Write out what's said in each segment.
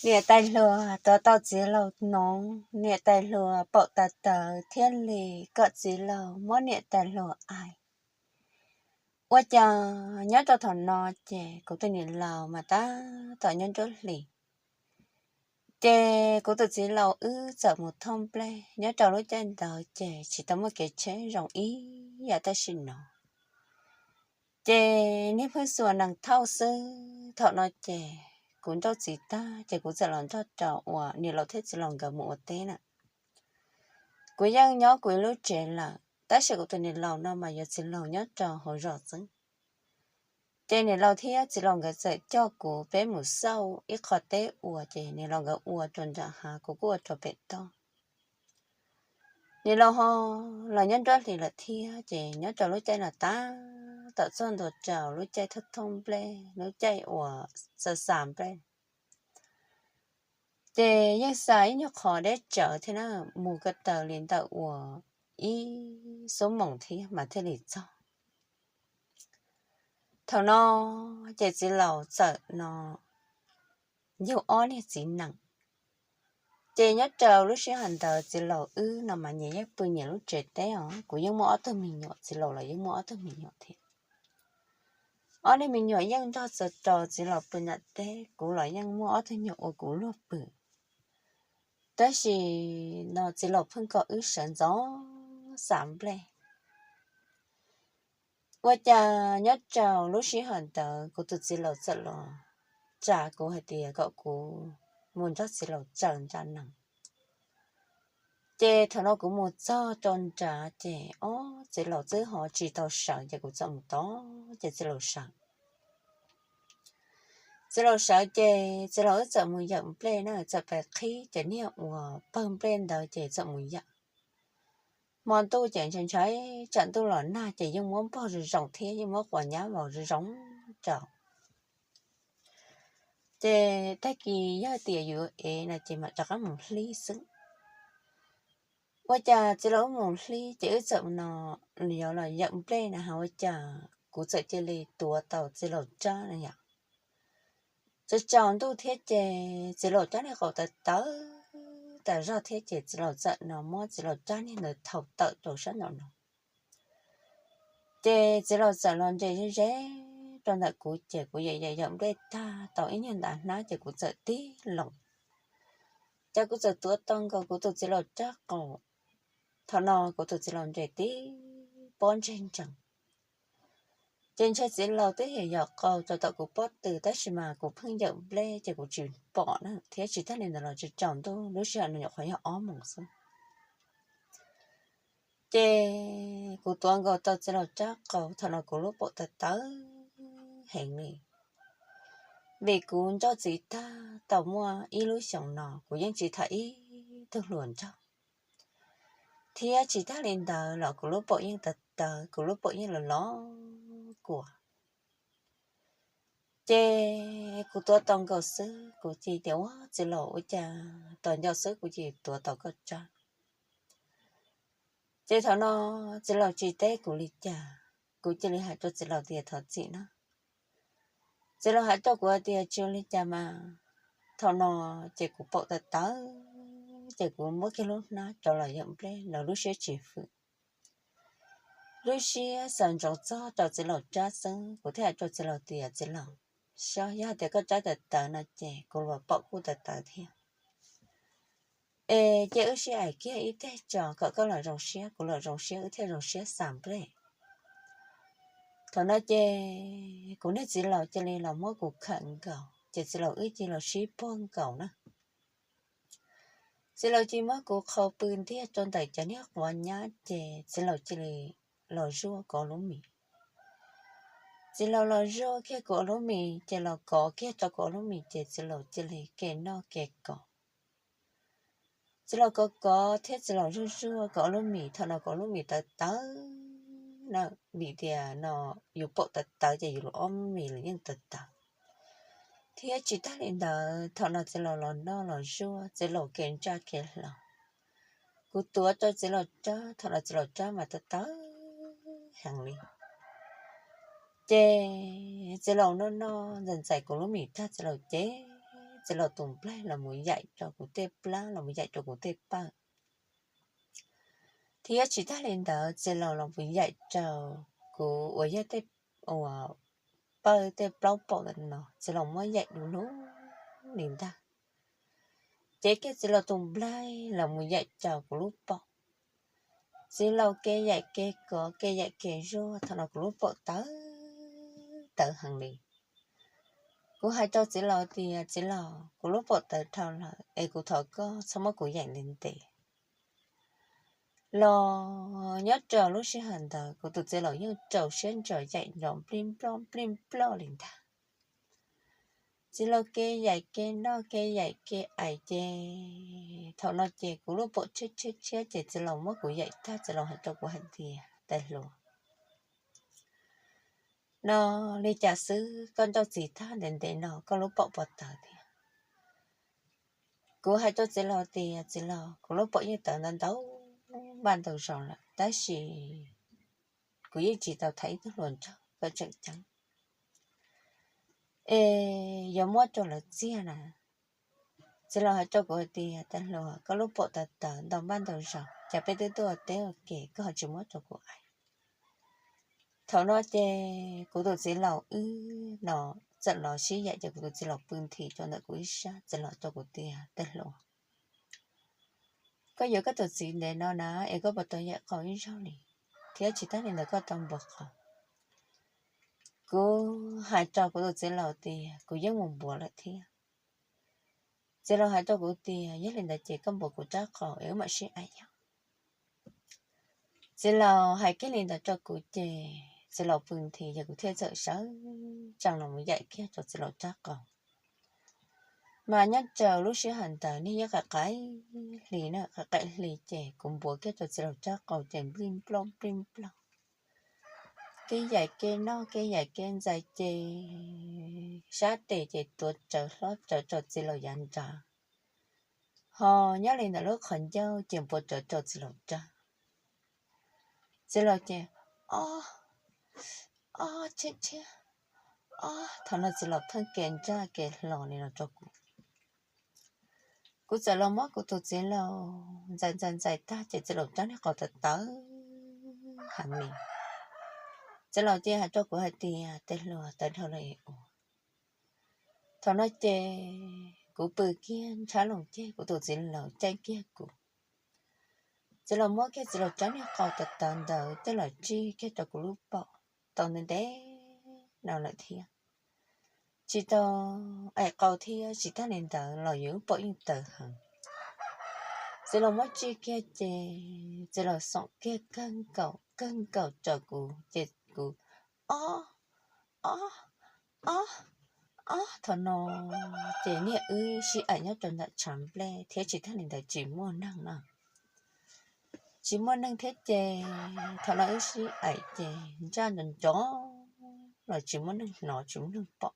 Niam tais hluas tuav tau txiv laus noov, niam tais hluas paum tawv tawv thiaj li kom txiv laus muab niam tais hluas aim. Ua cas nyob rau thaum no ces kuv tus niam laus mas tab tom nyob nruab hlis, ces kuv tus txiv laus wb txawm mus thauj nplej. Nyob rau lub caij ntawd ces tsis tau muaj kev tsheb zoo ib yam tam sim no, ces niag pheej xuas nees thauj xwb. Thaum no ces kuv nrauj txiv tag ces kuv txawm los nrog rau uas niam laus thiab txiv laus nkawd mus ua teb na. Kuv yeej nyob kuv ib lub tsev lawm, tab sis kuv tus niam laus no mas yog txiv laus nyob rau hauv zos xwb. Ces niam laus thiab txiv laus nkawd txawm coj kuv peb mus xauj ib qho teb ua, ces niam laus nkawd ua rau nram hav, kuv kuj ua rau pem toj. Niam laus ho los nyob nruab hlis lawm thiab, ces nyob rau lub caij no tab tom txog ntua rau lub caij thauj thauj nplej, lub caij uas xa xa nplej, ces yeej xa ib nyuag qho deb tsawv thiab na, mus ko taw li ntawm uas ib xuab moos thiab mas thiaj li txog. Thaum no ces txiv laus txawm no yug ob niag txiv nees. Ces nyob rau lub sij hawm ntawd txiv laus wb no mas nyias yeej pw nyias lub tsev teb os. Kuv yeej muaj ob tug me nyuam, txiv laus los yeej muaj ob tug me nyuam thiab. Ob niag me nyuam yeej nrog txog rau txiv laus pw nram teb, kuv los yeej muaj ob tug nyuam ua kuv luag pw. Tab sis no txiv laus pheej kom wb sawv ntxov xa nplej. Ua cas nyob rau lub sij hawm ntawd kuv tus txiv laus txawm los tsa kuv hais tias kom kuv mus nrog txiv laus tsaws ntsa nees. Ces thaum no kuv mus txog rau nrad ces ob txiv laus twb ho tsis tau sawv, ces kuv txawm mus tos ces txiv laus sawv. Txiv laus sawv ces txiv laus wb txawm mus yawm nplej na, txawm pais qhib cov niag uas pawg nplej ntawd ces txawm mus yawm. Hmo ntuj ces ntshai ntshai, tsam ntuj los nag ces yeej muab npog zoo zoo thiab yeej muab quav nyab vau zoo zoo rau. Ces tag kis yog tias yuav ev no ces mam rov qab mus hlib xwb. Ua cas txiv laus wb mus hlib ces wb txawm no yuav los yawm nplej na has, ua cas kuv txawm cia li tuav tau txiv laus rab no yom. Tsaus tsaus ntuj thiab ces txiv laus rab niag qaum tawv tawv tas zog thiab ces txiv laus txawm no muab txiv laus rab niag ntawd thau tawm rau sab nraum no. Ces txiv laus txawm los nres ze ze rau ntawm kuv ces kuv yawm yawm yawm nplej tag tau ib nyuag ntas hnab ces kuv txawm tig loo. Ces kuv txawm tuav tau nkaus kuv tus txiv laus rab qaum. Thaum no kuv tus txiv laus nres tib pob ntseg ntsees. Ces ntshe txiv laus twb yam yom qau rau tom kuv pob tw tab sis mas kuv pheej yawm nplej ces kuv tsis pom na, thiab tsis tag li ntawd los tsaus tsaus ntuj, lub sij hawm no nyuam qhuav yog ob moos xwb. Ces kuv tuav nkaus tau txiv laus rab qaum, thaum no kuv lub paum tawv tawv heev li. Vim kuv nrauj txiv tag tau muaj ib lub xyoos no kuv yeej tsis tham ib tug hluas nraug, thiab tsis tag li ntawd los kuv lub paum yeej tawv tawv, kuv lub paum yeej los los kua. Ces kuv tuav tau nkaus xwb kuv cia tias ua txiv laus ua cas tos nco xwb kuv cia tuav tau koj rab. Ces thaum no txiv laus tsis teb kuv li cas, kuv cia li hais rau txiv laus tias thov txim na. Txiv laus hais rau kuv tias tsis ua li cas mas. Thaum no ces kuv paum tawv tawv, ces kuv muab kiag lub hnab rov los yawm nplej los lub siab tsis fwm. Lub siab xav ntsoov txog rau txiv laus rab xwb, kuv thiaj hais rau txiv laus tias txiv laus, xyov yog tias koj rab tawv tawv no ces kuv los paum kuj tawv tawv thiab. Es cia wb sib aim kiag ib teg tso kom koj los zoo siab kuv los zoo siab wb thiaj zoo siab xa nplej. Thaum no ces kuv niag txiv laus cia li los muab kuv khawm nkaus ces txiv laus wb cia li los sib puag nkaus na. Txiv laus cia li muab kuv qhau pw ntiag rau ntawm cov niag quav nyab ces txiv laus cia li los zuaj kuv lub mis. Txiv laus los zuaj kiag kuv lub mis ces los kov kiag rau kuv lub mis ces txiv laus cia li ke noj ke kov. Txiv laus kov kov thiab txiv laus zuaj zuaj kuv lub mis, thaum no kuv lub mis tawv tawv na, vim tias no yus paum tawv tawv ces yus lub ob mis los yeej tawv tawv. Thiab tsis tag li ntawd thaum no txiv laus los noj los zuaj, txiv laus ke ntsaj ke hlau. Kuv tuav rau txiv laus rab, thaum no txiv laus rab mas tawv tawv heev li. Ces txiv laus noj noj ntxais ntxais kuv lub mis tag txiv laus cev txiv laus tus nplaig los mus yaim rau kuv tej plab, los mus yaim rau kuv tej pawj. Thiab tsis tag li ntawd, txiv laus los mus yaim rau kuv uas yog tej, uas pawj tej plaub paum no, txiv laus muab yaim du lug li ntag. Ces kiag txiv laus tus nplaig los mus yaim rau kuv lub paum. Txiv laus ke yaim ke kov, ke yaim ke zuaj, thaum no kuv lub paum tawv tawv heev li. Kuv hais rau txiv laus tias, txiv laus, kuv lub paum tawv dhau lawm es kuv thov koj txhob muab kuv yaim ntev ntev. Los nyob rau lub sij hawm ntawd kuv tus txiv laus yeej rau siab ntso yaim nrov nplij nploj nplij nploj li ntag. Txiv laus ke yaim ke noj ke yaim ke aim ces thaum no ces kuv lub paum tshiab tshiab tshiab ces txiv laus muab kuv yaim tag, txiv laus hais rau kuv hais tias, tais hluas, no li cas xwb koj nrauj txiv tag ntev ntev no koj lub paum puas tawv thiab? Kuv hais rau txiv laus tias, txiv laus, kuv lub paum yeej tawv ntau ntau npaj ntau zaus lawm tab sis kuv yeej tsis tau tham ib tug hluas nraug kom tseem ceeb es yuav muab rau lawv txiag na. Txiv laus hais rau kuv hais tias, tais hluas, koj lub paum tawv tawv ntau npaj ntau zaus, cas peb twb tuaj ua teb ua ke koj ho tsis muab rau kuv aim? Thaum no ces kuv tus txiv laus wb no txawm los sib yaim ces kuv tus txiv laus pw nthi rau ntawm kuv ib sab, txiv laus hais rau kuv tias, tais hluas, koj yuav koj tus txiv ntev no na es koj puas tau yaim qau ib zaug li? Thiab tsis tag li ntawd koj tau npuav qau? Kuv hais rau kuv tus txiv laus tias kuv yeej mus npuav lawm thiab. Txiv laus hais rau kuv tias yog li ntawd ces koj npuav kuv rab qau es wb mam sib aim yom. Txiv laus hais kiag li ntawd rau kuv ces txiv laus pw nthi ces kuv thiaj txawm sawv tsees los mus yaim kiag rau txiv laus rab qau. Mas nyob rau lub sij hawm ntawd niag yeej qaim qaim hli na, qaim qaim hli ces kuv npuav kiag rau txiv laus rab qau ces nplij nploj nplij nploj, kev yaim kev noj kev yaim kev ntxais ces sab tes ces tuav rawv hlob rawv rau txiv laus yav nrad, ho nyob li ntawm lub qhov ncauj ces npuav rawv rau txiv laus rab. Txiv laus ces, o, o, tshiab tshiab, o, thaum no txiv laus pheej kev ntsaj kev hlo li no rau kuv. Kuv txawm los muab kuv tus txiv laus ntxais ntxais ntxais tag ces txiv laus rab niag qau tawv tawv heev li. Txiv laus ces hais rau kuv hais tias, tais hluas, tawv dhau lawm es ua. Thaum no ces kuv pw kiag ntshab loo ces kuv tus txiv laus caij kiag kuv. Txiv laus muab kiag txiv laus rab niag qau tawv tawv ntawd coj los tsij kiag rau kuv lub paum tau ntev ntev no lawm thiab. Tsis tau aim qau thiab tsis tag li ntawd los yus lub paum yeej tawv heev. Txiv laus muab tsij kiag ces txiv laus xoom kiag kawg nkaus kawg nkaus rau kuv ces kuv, o, o, o, o, thaum no ces niag wb sib aim nyob rau ntawm tshav nplej thiab tsis tag li ntawd tsis muaj neeg na. Tsis muaj neeg thiab ces thaum no wb sib aim ces ntsaj nrov nrov los tsis muaj neeg hnov tsis muaj neeg pom.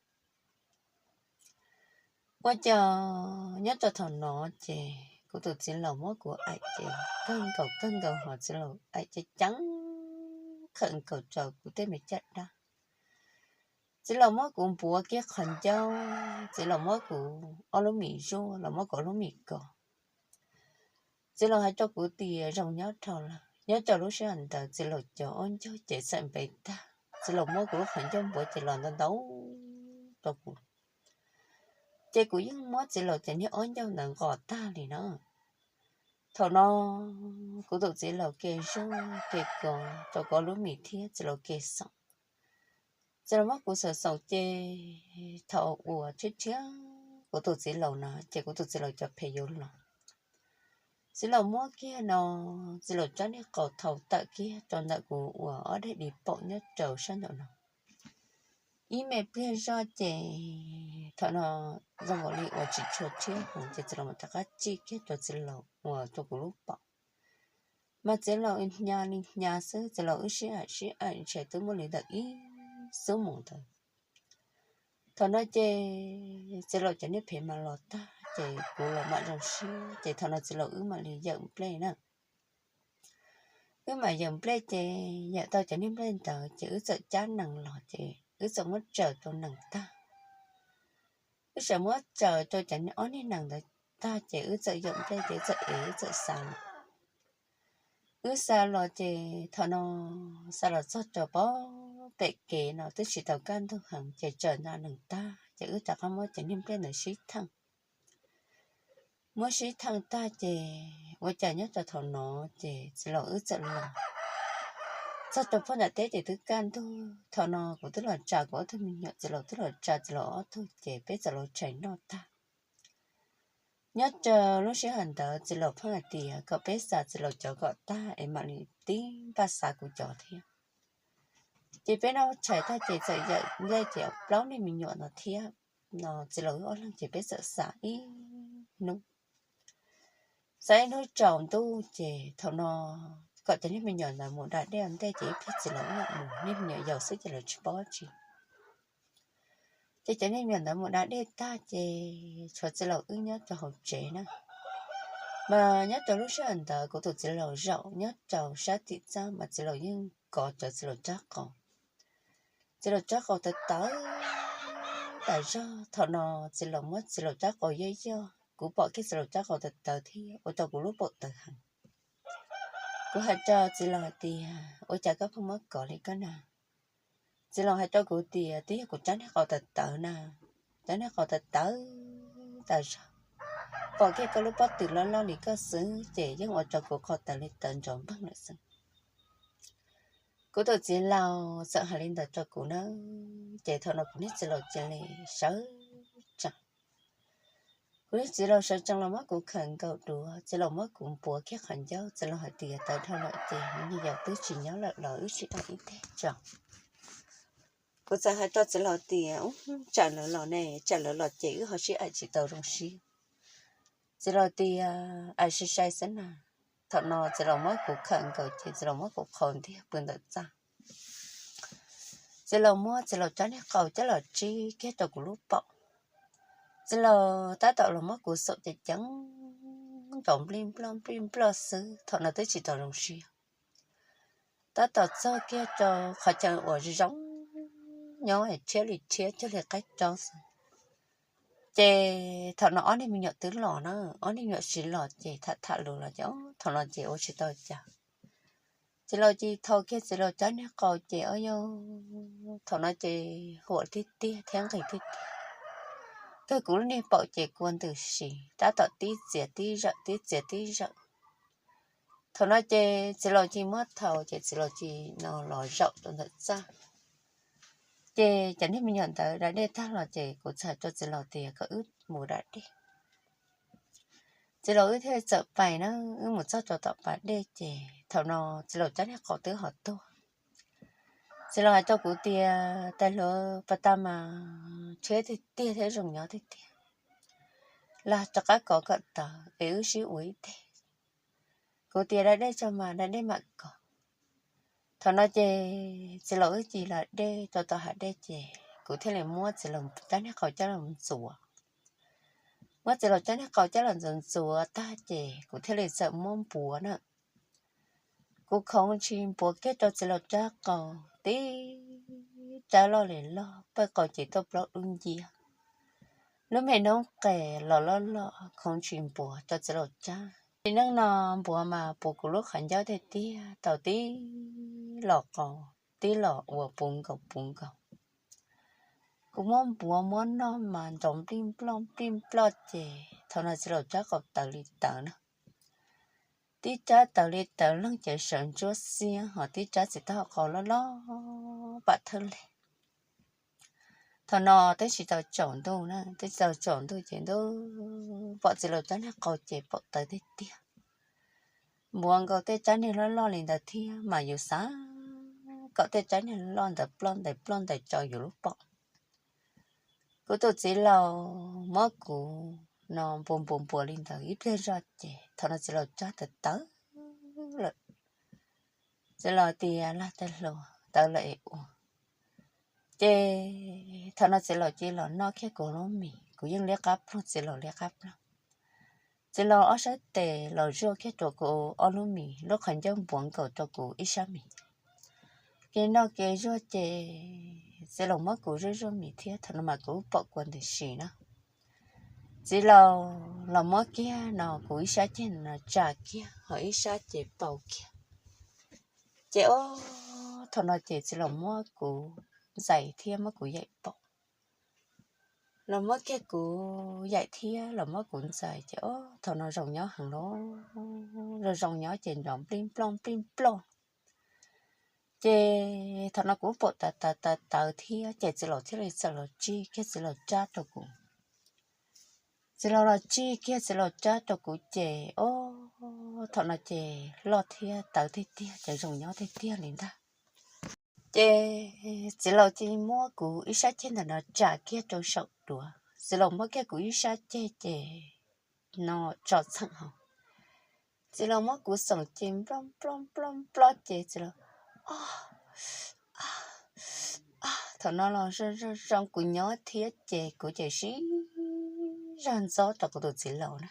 Ua cas nyob rau thaum no ces kuv tus txiv laus muab kuv aim ces kawg nkaus kawg nkaus hos txiv laus aim ceev ceev khawm nkaus rau kuv tej me caj dab. Txiv laus muab kuv npuav kiag qhov ncauj, txiv laus muab kuv ob lub mis zuaj los muab kuv ob lub mis kos. Txiv laus hais rau kuv tias zoo nyob dhau lawm. Nyob rau lub sij hawm ntawd txiv laus cov ob ncaug ces txawm npev tag, txiv laus muab kuv lub qhov ncauj npuav ces los ntau ntau rau kuv. Ces kuv yeej muab txiv laus cov niag ob ncaug ntawd nqos tag li na. Thaum no kuv tus txiv laus ke zuaj ke kos rau kuv ob lub mis thiab txiv laus ke xoom. Txiv laus muab kuv xoom xoom ces thaum uas tshiab tshiab kuv tus txiv laus no ces kuv tus txiv laus cov phem yuav los. Txiv laus muab kiag no, txiv laus rab niag qau thau tawm kiag rau ntawm kuv uas ob daim di paum nyob rau sab nraum no. Ib me pliag zoj ces thaum no zoo nkaus li uas tsis tshua tshiab heev ces txiv laus mam rov qab tsij kiag rau txiv laus uas rau kuv lub paum. Mas txiv laus hnyav li hnyav xwb, txiv laus wb sib aim sib aim ntshe twb muaj li ntawm ib xuab moos ntawd. Thaum no ces txiv laus cov niag phem mas los tag ces kuv los mam zoo siab ces thaum no txiv laus wb mam li yawm nplej na. Wb mam yawm nplej ces yawm tau cov niag nplej ntawd ces wb txawm cab nees los ces wb txawm muab tsaws rau nees tag. Wb tseem muab tsaws rau cov ob niag nees ntawd tag ces wb txawm yaum nplej ces wb txawm ev wb txawm xa los. Wb xa los ces thaum no xa los txog rau pem kev no twb tsis tau kaj ntug heev ces tsaws nta nees tag ces wb rov qab muab cov niag nplej ntawd sib theej. Muab sib theej tag ces ua cas nyob rau thaum no ces txiv laus wb txawm los txog rau phab nram teb ces twb kaj ntug. Thaum no kuv twb los tsa kuv ob tug me nyuam, txiv laus twb los tsa txiv laus ob tug ces peb txawm los tshais noj tag. Nyob rau lub sij hawm ntawd txiv laus pheej hais tias kom peb xa txiv laus cov kom tag es mam li tib npaj xa kuv cov thiab. Ces peb noj tshais tag ces txawm yaum nplej ces plaub niag me nyuam no thiab no txiv laus wb ob leeg ces peb txawm xa ib hnub. Xa ib hnub tsaus ntuj ces thaum no kom cov niag me nyuam ntawd mus da dej ua ntej ces ib pliag txiv laus wb mam mus, niag me nyuam yaus xwb ces lawv tsis paub dab tsi. Ces cov niag me nyuam ntawd mus da dej tag ces tshuav txiv laus wb nyob rau hauv tsev na. Mas nyob rau lub sij hawm ntawd kuv tus txiv laus zaum nyob rau sab tim txaj mas txiv laus yeej kov cov txiv laus rab qau. Txiv laus rab qau tawv tawv tas zog. Thaum no txiv laus muab txiv laus rab qau yoj yoj, kuv pom kiag txiv laus rab qau tawv tawv thiab ua rau kuv lub paum tawv heev. Kuv hais rau txiv laus hais tias ua cas koj pheej muab kov li koj na? Txiv laus hais rau kuv tias twb yog kuv rab niag qau tawv tawv na, rab niag qau tawv tawv tas zog, pom kiag koj lub pob tw loj loj li koj xwb ces yeej ua rau kuv qau tawv li tawv nrov npeeg lawm xwb. Kuv tus txiv laus txawm hais li ntawd rau kuv na, ces thaum no kuv niag txiv laus cia li sawv tsees. Kuv niag txiv laus sawv tsees los muab kuv khawm nkaus duav, txiv laus muab kuv npuav kiag qhov ncauj, txiv laus hais tias tawv dhau lawm ces nws niag yaus twb tsis nyob lawm los wb sib aim ib teg tso. Kuv txawm hais rau txiv laus tias tsam lawv los ne, tsam lawv los ces wb ho sib aim tsis tau zoo siab. Txiv laus tias aim sai sai xwb na. Thaum no txiv laus muab kuv khawm nkaus ces txiv laus muab kuv qhau ntiag pw ntawm txaj. Txiv laus muab txiv laus rab niag qau coj los tsib kiag rau kuv lub paum. Txiv laus tab tom los muab kuv xaum ceev ceev nrov nplij nploj nplij nploj xwb, thaum no twb tsis tau zoo siab. Tab tom txog kiag rau qhov chaw uas zoo zoo nyob rhiab li rhiab cuag li qaib raub xwb. Ces thaum no ob niag me nyuam twb los na, ob niag me nyuam siv los ces tham tham lus los ces thaum no ces ua tsis tau cas. Txiv laus cia li thau kiag txiv laus rab niag qau ces o yog thaum no ces huam tiag tiag thiab nqis tiag tiag. Kawg kuv lub niag paum ces kua ntws si tab tom tib txiav tib zawm tib txiav tib zawm. Thaum no ces txiv laus cia li muab thau ces txiv laus cia li no los zaum rau ntawm txaj. Ces cov niag me nyuam ntawd da dej tag los ces kuv txawm hais rau txiv laus tias kom wb mus da dej. Txiv laus wb thiaj txawm pais na, wb mus txog rau tom pas dej ces thaum no txiv laus rab niag qau twb ho tuag. Txiv laus hais rau kuv tias tais hluas pas tas mas tshiab tiag tiag thiab zoo nyob tiag tiag, lam rov qab kov kom tawv es wb sib ua ib teg. Kuv tias da dej tso mas da dej mam kov. Thaum no ces txiv laus wb cia li da dej rau tom hav dej ces kuv thiaj li muab txiv laus rab niag qau coj los ntxuav. Muab txiv laus rab niag qau coj los ntxuav ntxuav tag ces kuv thiaj li txawm muab npuav na. Kuv khoov ntshis npuav kiag rau txiv laus rab qau, tib rab loj li loj, pawj qau ces tuaj plaub dub nciab. Lub me noob qes los loj loj khoov ntshis npuav rau txiv laus rab. Tsis neej no npuav mas puv kuv lub qhov ncauj tiag tiag, tau tib los qau, tib los ua puv nkaus puv nkaus. Kuv muab npuav muab noj mas nrov nplij nploj nplij nploj ces thaum no txiv laus rab qau tawv li tawv na. Tib rab tawv li tawv leeg ces sawv ntsuab xiab, ho tib rab txiv taub hau qau loj loj pam thawj li. Thaum no twb tsis tau tsaus ntuj na, twb tsis tau tsaus ntuj ces ntuj pom txiv laus rab niag qau ces paum tawv tiag tiag. Npuav nkaus tej rab niag loj loj li ntawd thiab mas yus xav kom tej rab niag loj ntawd ploj ntais ploj ntais rau yus lub paum. Kuv tus txiv laus muab kuv no npuav npuav npuav li ntawd ib pliag zoj ces thaum no txiv laus rab tawv tawv lawm. Txiv laus tias lag tais hluas tawv lawm es ua. Ces thaum no txiv laus cia li los noj kiag kuv lub mis, kuv yeej liab qab ploog txiv laus liab qab ploog. Txiv laus ob sab tes los zuaj kiag rau kuv ob lub mis, lub qhov ncauj npuav nkaus rau kuv ib sab mis. Kev noj kev zuaj ces txiv laus muab kuv zuaj zuaj mis thiab, thaum no mas kuv pom kua ntws si na. txiv laus los muab kiag no kuv ib sab ceg no tsa kiag ho ib sab ces paus kiag. Ces ob thaum no ces txiv laus muab kuv ntxais thiab muab kuv yaim paum, los muab kiag kuv yaim thiab los muab kuv ntxais ces ob thaum no zoo nyob heev li. Zoo zoo nyob ces nrov nplij nploj nplij nploj. Ces thaum no kuv paum tawv tawv tawv tawv thiab ces txiv laus thiaj li txawm los tsig kiag txiv laus rab rau kuv. Txiv laus los tsig kiag txiv laus rab rau kuv ces ob thaum no ces loj thiab tawv tiag tiag ces zoo nyob tiag tiag li ntag. Ces txiv laus cia li muab kuv ib sab ceg ntawm no tsa kiag rau saum duav, txiv laus muab kiag kuv ib sab ceg ces no tso txheem hauv. Txiv laus muab kuv xoom ces nploj nploj nploj nploj ces txiv laus, o, thaum no los zoo zoo kuv nyob thiab ces kuv ces sib zog ntxob rau kuv tus txiv laus na.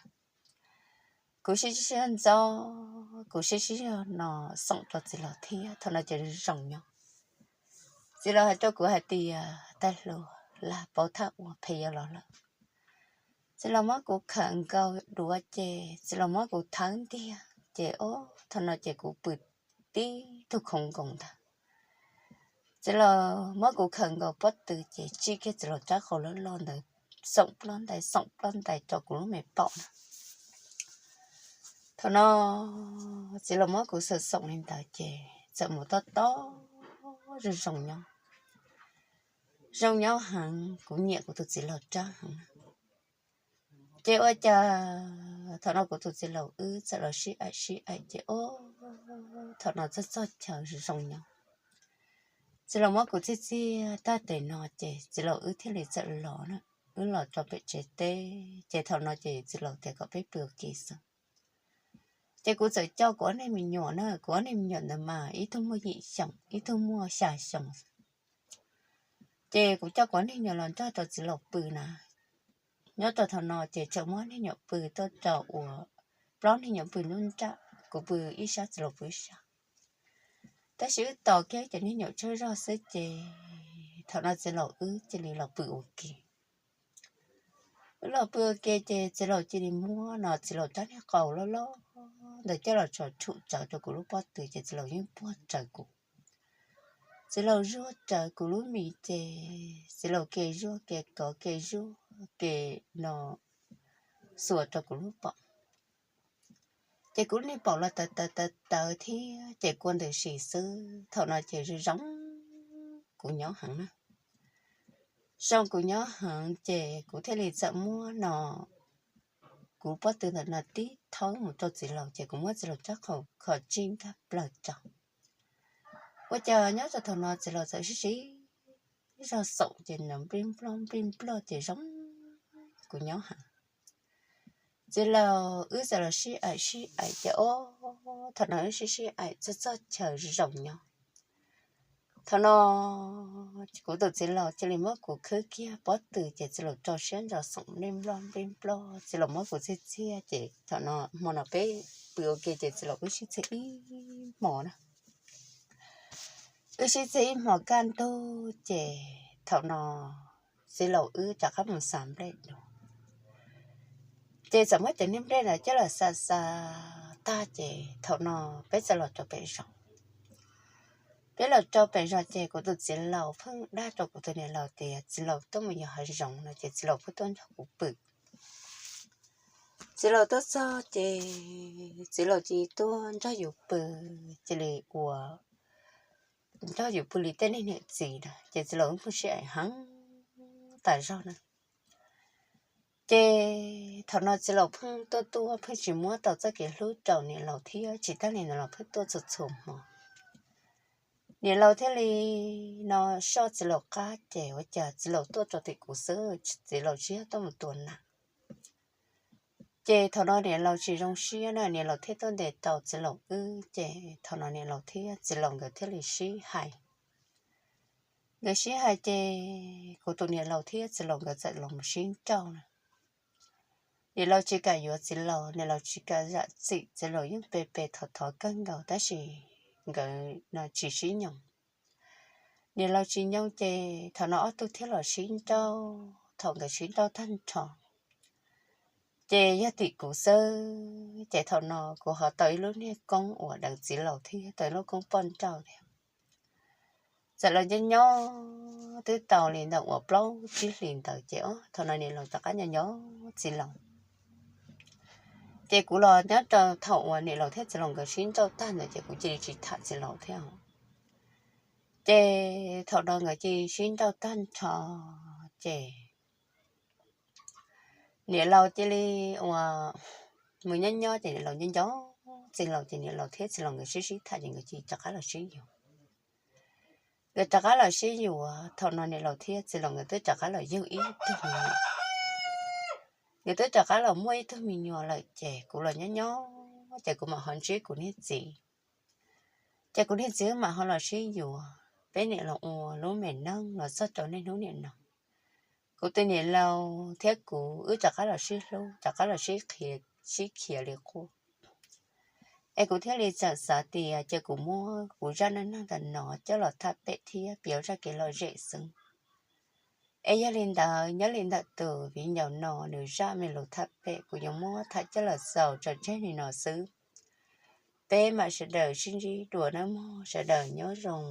Kuv sib sib zog ntxob, kuv sib sib zog no xoom rau txiv laus thiab thaum no ces zoo nyob. Txiv laus hais rau kuv hais tias, tais hluas, lam pauv thaj uas phem yuav los lawm. Txiv laus muab kuv khawm nkaus duav ces txiv laus muab kuv thawb ntiag ces ob thaum no ces kuv pw tib tug khoov nkoos ntag. Txiv laus muab kuv khawm nkaus pob tw ces tsig kiag txiv laus rab qau loj loj ntawd xoom ploj ntais xoom ploj ntais rau kuv lub me paum na. Thaum no txiv laus muab kuv xoom xoom li ntawd ces txawm mus tob tob zoo zoo nyob. Zoo nyob heev, kuv nyiam kuv tus txiv laus rab heev na. Ces ua cas thaum no kuv tus txiv laus wb txawm los sib aim sib aim ces ob thaum no txog txog chaw zoo zoo nyob. Txiv laus muab kuv txiag txiag tag tes no ces txiv laus wb thiaj li txawm los na, wb los rau pem tsev teb ces thaum no ces txiv laus tias kom peb pw ua ke xwb. Ces kuv txawm coj kuv ob niag me nyuam na, kuv ob niag me nyuam ntawd mas ib tug muaj yim xyoos ib tug muaj xya xyoos. Ces kuv coj kuv ob niag nyuam los nrog rau txiv laus pw na. Nyob rau thaum no ces tseem muab niag nyuam pw tuaj rau uas plaub niag nyuam pw nruab nrab, kuv pw ib sab txiv laus pw ib sab. Tab sis wb tos kiag cov niag nyuam tsaug zog xwb ces thaum no txiv laus wb cia li los pw ua ke. Wb los pw ua ke ces txiv laus cia li muab no txiv laus rab niag qau loj loj ntawd coj los tso rhum tsawv rau kuv lub pob tw ces txiv laus yeej puag raws kuv. Txiv laus zuag raws kuv lub mis ces txiv laus ke zuag ke kov ke zuag ke no xuas rau kuv lub paum. Ces kuv niag paum los tawv tawv tawv tawv thiab ces kua ntws si xwb, thaum no ces zoo zoo kuv nyob heev na. Zoo kuv nyob heev ces kuv thiaj li txawm muab no kuv pob tw ntawm no tib thawb mus rau txiv laus ces kuv muab txiv laus rab qau kho tsij nkag plaws rau. Ua cas nyob rau thaum no txiv laus txawm sib sib zog xoom ces nrov nplij nploj nplij nploj ces zoo kuv nyob heev. Txiv laus wb txawm los sib aim sib aim ces ob thaum no wb sib sib aim txog txog chaw zoo nyob. Thaum no kuv tus txiv laus cia li muab kuv khwb kiag pob tw ces txiv laus rau siab ntso xoom nplij nploj nplij nploj, txiv laus muab kuv txiag txiag ces thaum no hmo no peb pw ua ke ces txiv laus wb sib txiag ib hmo na. Wb sib txiag ib hmo kaj ntug ces thaum no txiv laus wb rov qab mus xa nplej dua. Ces txawm muab cov niag nplej ntawd coj los xa xa tag ces thaum no peb txawm los rau pem zos. Peb los rau pem zos ces kuv tus txiv laus pheej dag rau kuv tus niam laus tias txiv laus tuaj mus yos hav zoov no ces txiv laus pheej tuaj nrog kuv pw. Txiv laus tuaj txog ces txiv laus cia li tuaj nrog yus pw, cia li ua nrog yus pw li tej niag niam txiv na ces txiv laus wb pheej sib aim heev tas zog na. Ces thaum no txiv laus pheej tuaj tuaj pheej tsis muab tau txoj kev hlub rau niam laus thiab tsis tas li ntawd los pheej tuaj txhua txhua hmo. Niam laus thiaj li no soj txiv laus qab ces ua cas txiv laus tuaj rau tim kuv xwb, txiv laus tsis yog tuaj mus tua nas. Ces thaum no niam laus tsis zoo siab na, niam laus thiaj tuaj ntes tau txiv laus wb ces thaum no niam laus thiab txiv laus nkawd thiaj li sib hais. Nkawd sib hais ces kuv tus niam laus thiab txiv laus nkawd txawm los mus sib nrauj na. Niam laus tsis kam yuav txiv laus, niam laus tsis kam zam txim, txiv laus yeej pe pe thov thov kawg nkaus tab sis nkawd no tsis sib nyoos. Niam laus tsis nyoos ces thaum no ob tug thiaj los sib nrauj, thaum nkawd sib nrauj tag nrho, Ces yog tim kuv xwb ces thaum no kuv ho tau ib lub niag koob uas deev txiv laus thiab tau ib lub koob poj nrauj thiab. Txawm los nyob nyob twb tau li ntawm uas plaub tsib hlis ntawd ces thaum no niam laus rov qab nyob nyob txiv laus. Ces kuv los nyob rau thaum uas niam laus thiab txiv laus nkawd sib nrauj tag ntawd ces kuv cia li tsis tham txiv laus thiab. Ces thaum no nkawd cia li sib nrauj tag nrho ces niam laus cia li uas mus nyob nyob ces niam laus nyob nco txiv laus ces niam laus thiab txiv laus nkawd sib sib tham ces nkawd cia li rov qab los sib yuav. Nkawd rov qab los sib yuav, thaum no niam laus thiab txiv laus nkawd twb rov qab los yug ib tug me nyuam. Nkawd twb rov qab los muaj ib tug me nyuam lawm ces kuv los nyob nyob ces kuv mam ho ntsib kuv niag txiv. Ces kuv niag txiv mam ho los sib yuav, peb niam laus ua lub me neej los txog rau niaj hnub niam no. Kuv tus niam laus thiab kuv wb rov qab los sib hlub, rov qab los sib khiav li qub. Es kuv thiaj li txawm xav tias cia kuv muab kuv zaj neej neeg ntawm no coj los thaj pem thiab piav zaj kev lom zem xwb. Es yog li ntawd nyob li ntawm tus viv ncaus no nws zaj me lus thaj pem kuv yuav muab tham coj los xaus tso tseg li no xwb. Peb mam sawv daws sib ntsib dua nawb mog, sawv daws nyob zoo.